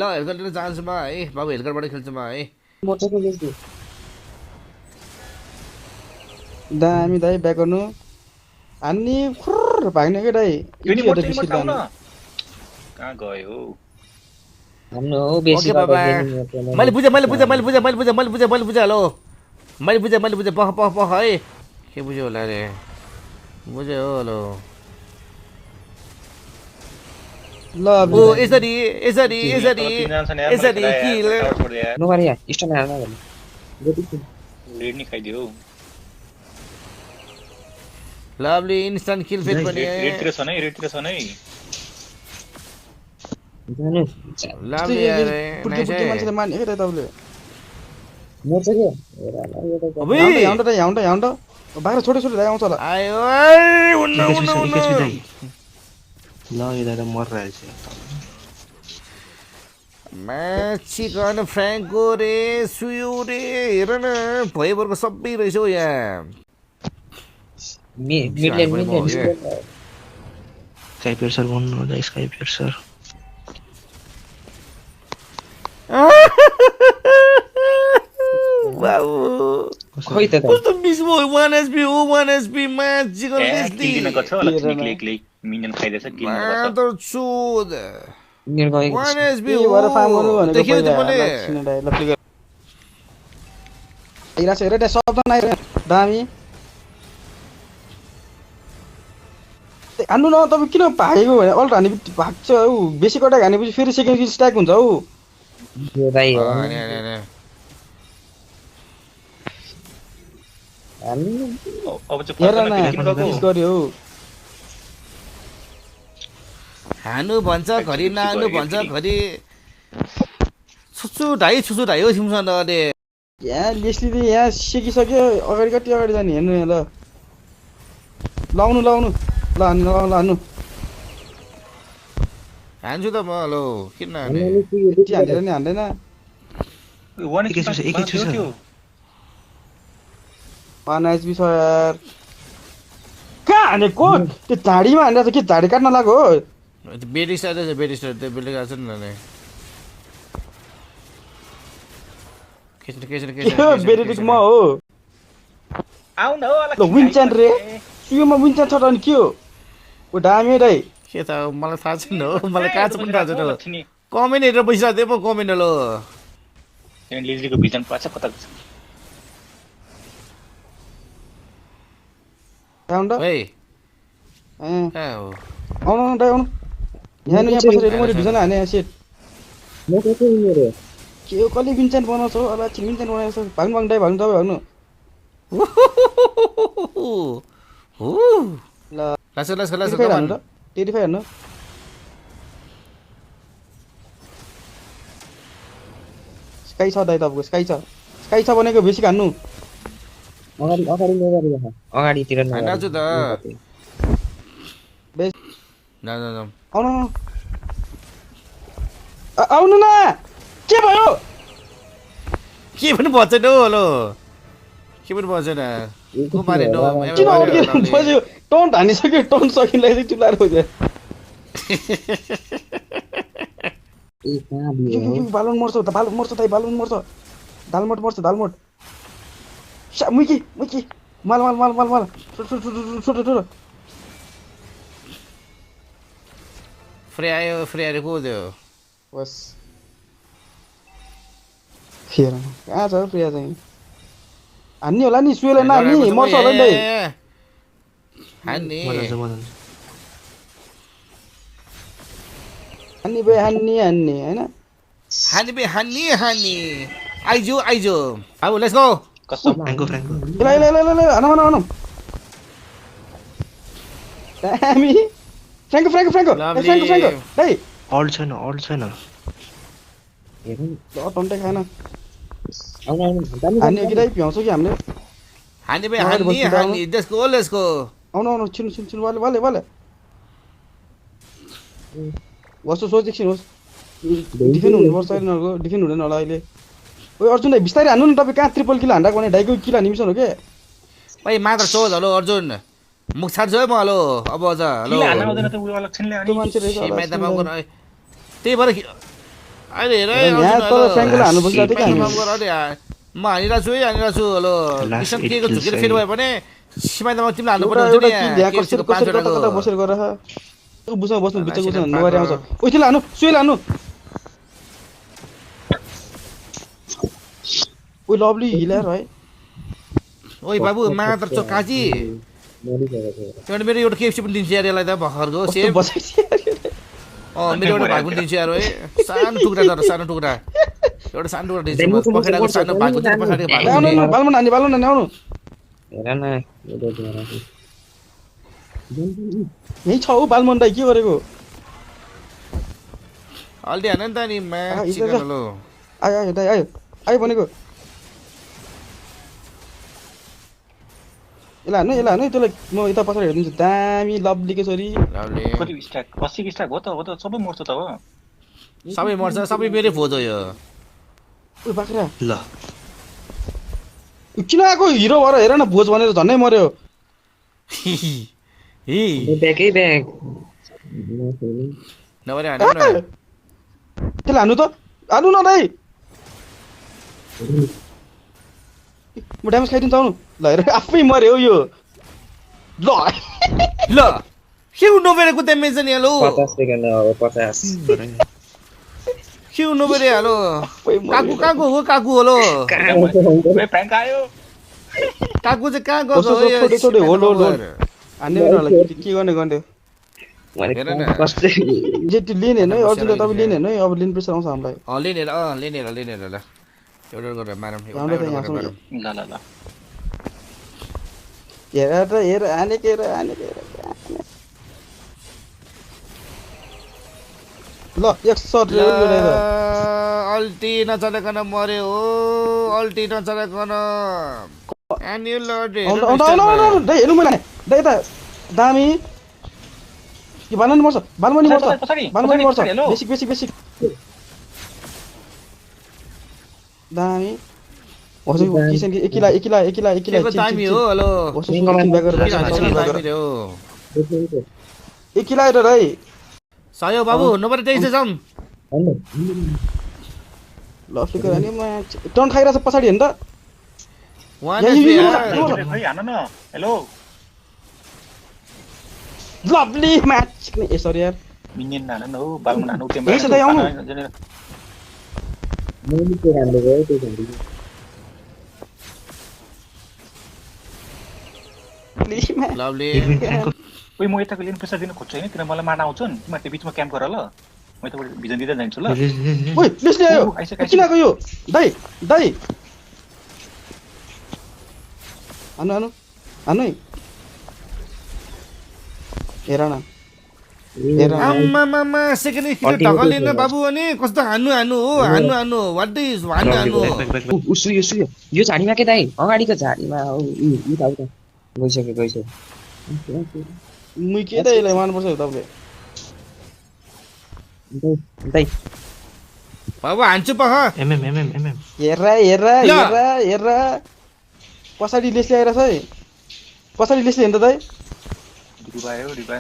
ल हेलकट लिएर जान्छु म है बाबु हेलकटबाट खेल्छु म है दामी दाइ ब्याक गर्नु हान्ने खुर भाग्ने के दाइ इटिहरु बिस्किट खाउन लानु कहाँ गयो हाम्रो हो बेसी ओके बाबा मैले बुझेँ हेलो मैले बुझेँ पख है के बुझ्यो होला रे बुझेँ हो हेलो ल ओ यसरी किल नगरे यार स्टन हाल्न भन्नु रेड नि खाइदियो लभली इन्स्टन्ट किल फेरि पनि रेडतिर छन् है जानु लभली यार पुट्के पुट्के मान्छेले मार्ने के दाइ तपाईले मर्छ के हेर ल यो त अबे याउन्ट बाहिर छोटे छोटे दाइ आउँछ होला आयो हुन्न ल यो दाइ त मरिरहेछ चिकन फ्राङ्को रे सुयो रे हेर न भैबरको सबै रहेछ हौ यहाँ मिडल्यान्ड स्काइपियर सर भन्नु होला स्काइपियर सर वाउ खोइ त कस्तो मिस भयो 1 एचपी हो 1 एचपी मा चिकन लेस्ली किलिन गर्छ होला क्लिकले मिनियन खाइदैछ किलिन गर्छ मादर चोद मेरो गएको 1 एचपी के भएर फार्म गर्नु भनेको देखियो पहिला तिमीले एकछिन दाइ ल प्ले आइरा छ हेर दाइ शब्द नाइ दामी हान्नु न तपाईँ किन भागेको भने अल्ट हाने भाग्छ हौ बेसी कटाक हानेपछि फेरि सेकेन्ड किल स्ट्याक हुन्छ हौ यो दाइ हो हामी अब चाहिँ हेर फर्कन न किन गएको मिस गर्यो हौ हानु भन्छ घरि नानु भन्छ घरि छुछु ढाई हो सिमसँग अरे यहाँ लेस्लीले यहाँ सिकिसक्यो अगाडि कति अगाडि जाने हेर्नु यहाँ ल लाउनु ल हान्नु हान्छु त म हेलो किन हाने यति हानेर नि हान्दैन वान एकै छु सर। 1 एचपी छ यार कहाँ हानेको त्यो झाडीमा हानेर त के झाडी काट्न लाग्यो हो बेडिस्टार त्यो बेडिस्टार आएको छ नि नानी बेरेटिक म हो आउ न हो ल विन्चान रे सुयोमा विन्चान छ त अनि के हो ओ दामी दाइ के त मलाई थाहा छैन हो मलाई काँचो पनि थाहा छैन कमेन्ट हेरेर बसिरहेको थिएँ पो कमेन्ट हेलो लेजलीको भिजन पाछ कता आउनु है कहाँ हो आउनु दाइ आउनु यहाँ बसेर हेर्नु मैले भिजन हाने सेट म कति मेरो के हो कसले विन्चान बनाउँछ हो अब विन्चान बनाएको छ भाग्नु दाइ भाग्नु तपाईँ भाग्नु ल लासो 35 हान्नु त 35 हान्नु स्काई छ दाइ तपाईँको स्काई छ भनेको बेसी हान्नु अगाडि नगरी अगाडितिर हान्छु त बेस जाऊ आउनु न के भयो के पनि भएन हौ हेलो के पनि भएन को मारे किन अड्केर बस्यो टन्ट हानिसक्यो टन्ट सकिँलाई चाहिँ टुलाएर हो ए कहाँ बियो बालुन मर्छ दाइ बालुन मर्छ दालमोट मर्छ मुइकी माल छोटो फ्री आयो को त्यो बस फेर कहाँ छ प्रिया चाहिँ हान्ने होला नि सुएलाई नहान्ने मर्छ होला नि दाइ हान्ने हान्ने बे हान्ने हैन हान्ने आइजो अब लेट्स गो फ्राङ्को ल हान दामी फ्राङ्को दाइ अल्ट छैन हेरौँ ल टन्टै खाएन आउनु हान्ने कि दाइ भ्याउँछ कि हामीले हान्ने लेट्स गो आउनु छिनु वाले वस्तु सोच एकछिन होस् डिफेन्ड हुनुपर्छ यिनीहरूको डिफेन्ड हुँदैन होला अहिले ओ अर्जुन दाइ बिस्तारै हान्नु न तपाईँ कहाँ ट्रिपल किल हान्दा भने ढाइको किल हानिमिसन हो के भाइ मात्र चोद हेलो अर्जुन मुख छाड्छु है म हेलो अब अझ हेलो किन हाल्न आउँदैन त उयो अलक्षणले त्यो मान्छे रहेछ होला, मैदानमा त्यही भएर अहिले हेर है, यहाँ अर्जुन, तल हेलो। फ्याङ्कलाई हाल्नु बस्दा थियो माइक क्या अफ गर अलि म हानिरहेको छु है हानिरहेको छु हेलो Last किसन eight के को kills झुकेर है। फेरि भयो भने सिमाइदामा तिमीलाई हाल्नु एउटा पर्ने हुन्छ एउटा नि किल यहाँ यहाँ कसरी कसरी कता कता बसेर गएर बुझ्न बस्नु बिच बुझ्न नगरी आउँछ ओइथिल हानु सुइल हानु ओइ लभली हिलार है ओइ बाबु मात्र चो काजी एउटा मेरो एउटा केएफसी पनि दिन्छु यार यसलाई त भर्खरको कस्तो सेम बसाइछ मेरो एउटा भाग पनि दिन्छु यार है सानो टुक्रा तर सानो टुक्रा एउटा सानो टुक्रा दिन्छु म पखेटाको सानो भाग हुन्छ नि पखेटाको भाग आउनु हुन्छ नि। बालमन हान्ने आउनु हेर न यो देखेर यही छ हौ बालमन दाइ के गरेको अलि हान नि त नि म्याच हिजो चिकन लो आयो आयो दाइ आयो आयो भनेको यसलाई हान्नु है त्यसलाई म यता पछाडि हेरिदिन्छु दामी लभलीको छोरी रावले कति स्ट्याक 80 स्ट्याक हो त सबै मर्छ त हो सबै मर्छ सबै मेरै फोज हो यो उयो बाख्रा ल किन आएको हिरो भएर हेर न भोज भनेर झन्नै मर्यो हि ब्याकै ब्याग नभए हान्नु न त्यसलाई हान्नु न दाइ म ड्यामेज खाइदिन्छु आउनु ल हेर आफै मर्यो यो ल ल के नबेरेको ड्यामेज नि हेलो 50 सेकेन्ड हो 50 के नबेरे हेलो आफै मर्यो। काकु हो काकु होलो ओए प्राङ्क आयो काकु चाहिँ कहाँ गयो कस्तो छ, छोडे, छोडे, होल, होल, होल। हान्ने बेलालाई के गर्ने हेर न। कस्तै जेटी लिन हेर्नु है अर्जुनले तपाईँ लिन हेर्नु है अब लिन प्रेसर आउँछ हामीलाई लिनेर ल एउटा गरेर मारौँ हाम्रो त एउटा यहाँसम्म गरेर मारौँ ल हेर त हेर हानेको हेर ल 100 ल, रेड अल्टी नचलेकन मर्यो हो अल्टी नचलेकन एन्युल आउनु दाइ हेर्नु मैले दाइ यता दामी के बालमनी मर्छ बालमनी मर्छ हेलो बेसिक दामी हजुर किसन एकिला दामी हो हेलो एकिला हेर है सहयोग बाबु नभएर त्यही चाहिँ जाउँ ल फ्लिकर हाने म टर्न खाइरहेछ पछाडि हेर्नु त वान यहाँ, एचपी यहाँ, यार। यहाँ। खै हान न हेलो लभली म्याच ए सरी यार मिनियन हान न हो बालमन हानु यही छ दाइ, आउनु। मैले के राम्रो गयो त्यही भन्दै लभली म्याच लभली ओइ म यताको लिन प्रेसर दिन खोज्छु हैन किन मलाई मार्न आउँछन् तिमी त्यो बिचमा क्याम्प गर ल म यता भिजन दिँदै जान्छु ल ओइ लेस्ली आयो किन आएको यो दाइ हानु है हेर न हेर न आम्मामामा सेकेन्ड किलो ढकलिन बाबु अनि कस्तो हान्नु हो हान्नु वाट इज हान्नु सुयो यो झाडीमा के दाइ अगाडिको झाडीमा उता गइसक्यो मुई के दाइ यसलाई मार्नुपर्छ तपाईँले दाइ बाबु हान्छु पख एमएम हेर पछाडि लेस्ली आइरहेछ है पछाडि लेस्ली हेर्नु त दाइ डिभा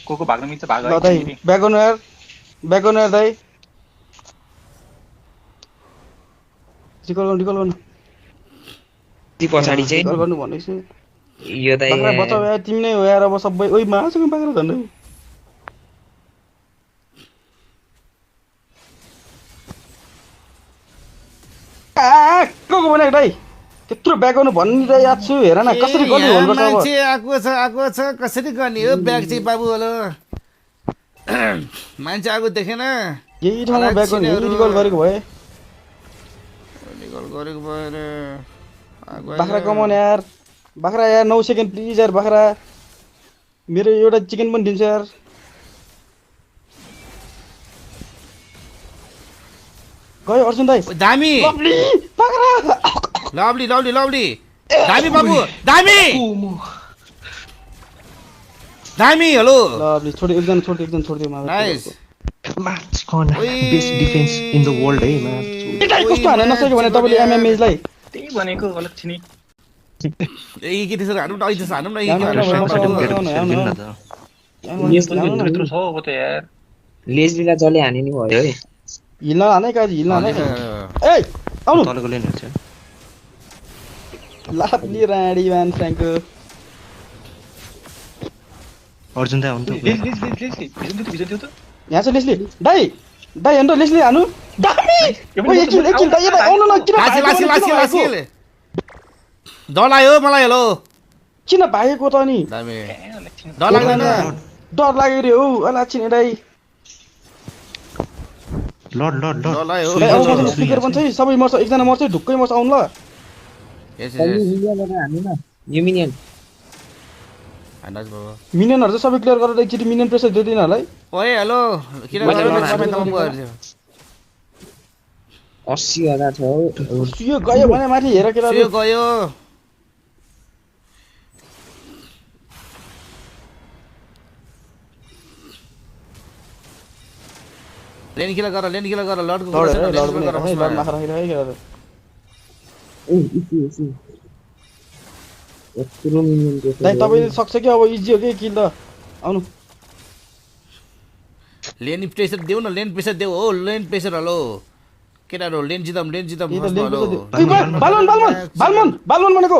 को भाग्न मिल्छ भाग ल दाइ ब्याक गर्नु यार दाइ रिकल गर्नु ती पछाडि चाहिँ रिकल गर्नु भनेको छु यो दाइ बाख्रा बचाउ यार तिमी नै हो यार अब सबै ओइ मासँग बाख्रा झन्डै को भनेको दाइ त्यत्रो ब्याक गर्नु भनिरहेको याद छु हेर न कसरी गर्नु भन्नुपर्छ अब मान्छे आएको छ कसरी गर्ने हो ब्याग चाहिँ बाबु हेलो मान्छे आएको देखेन यही ठाउँमा ब्याक गर्ने रिकल गरेको भए निकल गरेको भएर बाख्रा कमाउने यार बाख्रा यार 9 सेकेन्ड प्लिज यार बाख्रा मेरो एउटा चिकन पनि दिन्छ यार गयो अर्जुन दाइ दामी लभली बाख्रा लभली दामी बाबु दामी हेलो लभली छोड एकजना छोडिदियो nice Match corner. Best defense in the world, eh, man. कस्तो हान्न नसक्यो भने तपाईँले एमएमएजलाई त्यही भनेको गलत थिनी ए के त्यसो हान्नु न अहिले त्यसो हान्नु न यत्रो छ अब त यार लेजलीलाई जले हाने नि भयो है हिल्न हाने काजी हिल्न हाने ए आउनु तलको लेनहरु छ लाप्ली राडी मान फ्र्याङ्को अर्जुन दाइ आउनु त भिजन दियो त यहाँ छ लेस्ली दाइ दाइ हेर्नु लेस्ली हानु दामी ओ एकछिन दाइ यता आउनु न किन लासी डर लाग्यो मलाई हेलो किन भागेको त नि दामी डर लाग्दैन डर लाग्यो रे हौ अला छिने दाइ लड लड डर लड लाग्यो दाइ आउनु स्पिकर बन्छ है सबै मर्छ एकजना मर्छ ढुक्कै मर्छ आउनु ल यस हान्नु न यो मिनियन अन्दाज बाबा मिनियनहरु चाहिँ सबै क्लियर गरेर एकचोटि मिनियन प्रेसर दिदिन होला है ओए हेलो किन गर्छ 80,000 छ हौ सुयो गयो भने माथि हेर केरा सुयो गयो लेन किला गर लडको लड माखा राखेर है केरा ए इसी यत्रो मिनियन को दाइ तपाईले सक्छ कि अब इजी हो कि किल त आउनु लेन प्रेसर देऊ न लेन प्रेसर देऊ हो लेन प्रेसर हलो केटाहरु लेन जितम बालमन भनेको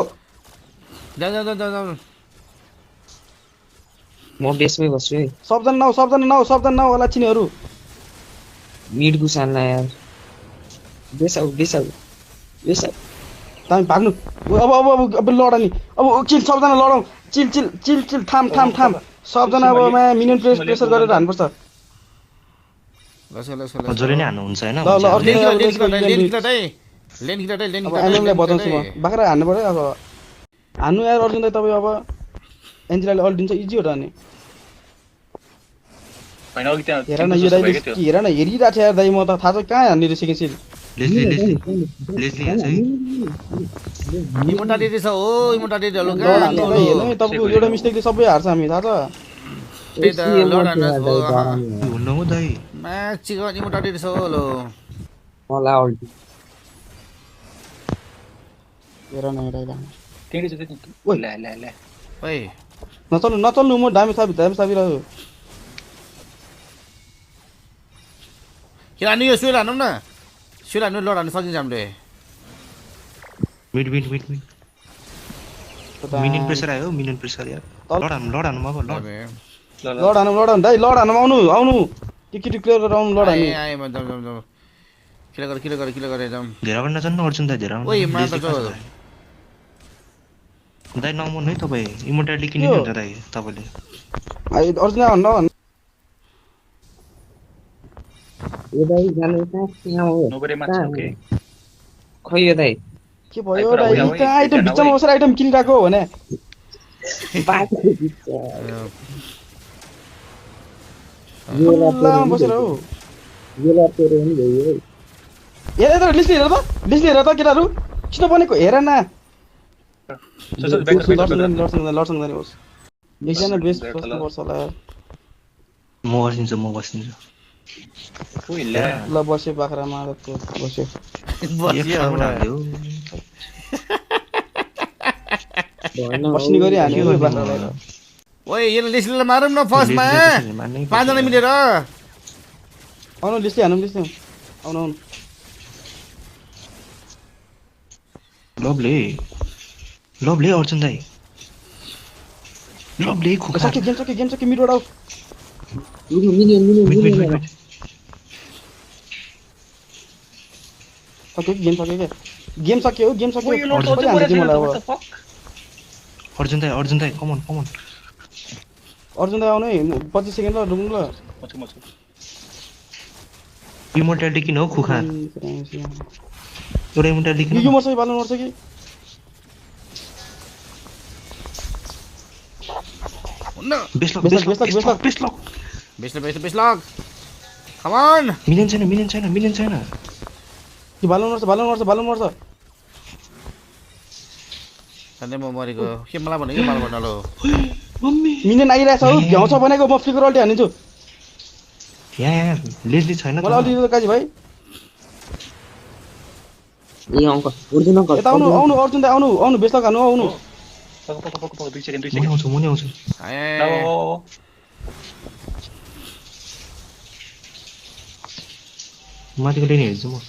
जाऊ म बेसमै बस्छु है सबजना नौ होला चिनीहरु मिड गुसान्ला यार बेसाउ तामी भाग्नु अब लड नि अब किल सबजना लडौं चिल थाम सबजना अब मिनियन प्रेसर गरेर हान्नुपर्छ हजुरले नै हान्नुहुन्छ हैन लेन किला अब एमएमलाई बताउँछु म बाख्रा हान्नु पर्यो अब हान्नु यार अर्जुन दाइ तपाई अब एन्जिलाले अल्टिन्छ इजी हो त अनि हैन अघि त्यहाँ हेर न यो दाइ हेर न हेरिरहेको छ यार दाइ म त थाहा छ कहाँ हान्ने रे सेकेन्ड सिल लेस्ली यहाँ चाहिँ इमोटा दिदी छ हो इमोटा दिदी हलो हेर्नु है तपाईको एउटा मिस्टेकले सबै हार्छ हामी थाहा छ त्यही त लड हुन्न हो दाइ म्याच चिकन इमोटा दिदी छ हलो मलाई अल्टी हेर न दाइ त्यही चाहिँ ओइ ला ओइ नचल्नु म दामी साबिरह्यो किन हान्नु यो सुल हान्नु न सुल हान्नु लड हान्नु सकिन्छ हामीले मिड मिनियन प्रेसर आयो मिनियन प्रेसर यार लड हान्नु अब लड लड हानु दाइ लड हानु आउनु टिकट क्लियर गरेर आउनु लड हानु आए म जाम किल गर जाम धेरै गर्न नजान्न अर्जुन दाइ धेरै ओइ मा त दाइ नमन है तपाई इमोर्टालिटी किन्नु हुन्छ दाइ तपाईले अर्जुन भन्न यो दाइ जानु कहाँ हो नोबरे माछ ओके खै यो दाइ के भयो दाइ कहाँ आइटम बिचमा बसेर आइटम किनिरहेको हो भने लामा बसेर हो हेर लिस्ली हेर त केटाहरु किन बनेको हेर न लडसँग जाने होस् एकजना बेस्ट बस्नुपर्छ होला म बस्दिन्छु ओइ ला ल बस्यो बाख्रामा बस्यो बस्ने गरी हान्यो बाख्रालाई ओइ यो लिस्टले मारौँ न फर्स्टमा 5 जना मिलेर आउनु लिस्ली हानौँ आउनु लभले अर्जुन दाइ लभले खुका गेम सक्यो मिड आउ मिनियन गेम सक्यो अर्जुन दाइ कम अन अर्जुन दाइ आउनु है 25 सेकेन्ड ल रुक्नु ल इमोर्टालिटी किन हो खुखा एउटा इमोर्टालिटी किन यो मर्छ कि बाल्नु मर्छ कि बेस्लक कम अन मिलियन छैन कि बाल्नु मर्छ सधैँ म मरेको के मलाई भन्नु कि मलाई भन्नु मिनियन आइरहेछ हौ भ्याउँछ भनेको म फ्लिकर अल्टी हानिदिन्छु यहाँ लेस्ली छैन मलाई अल्टी दिनु काजी भाइ ए अर्जुन अंकल यता आउनु अर्जुन दाइ आउनु बेस्लक हान्नु आउनु पक 2 सेकेन्ड म आउँछु माथिको लेनी हेर्छु म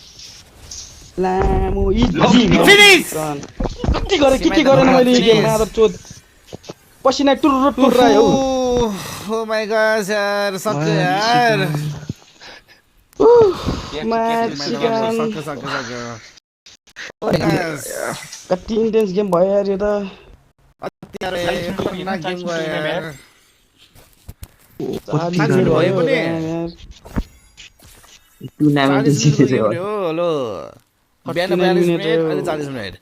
लामो इजी Finish! के गरेन मैले यो गेममा आदर चोद पसिना टुर्र आयो Oh my gosh यार सक्यो यार सक्यो कति इन्टेन्स गेम भयो यार यो त खतरनाक गेम भयो यार कति मान्छे गाह्रो भयो पनि टुर्नामेन्ट 40 जितेछ मिनेट हो हेलो बिहान 42 मिनेट अहिले 40 मिनेट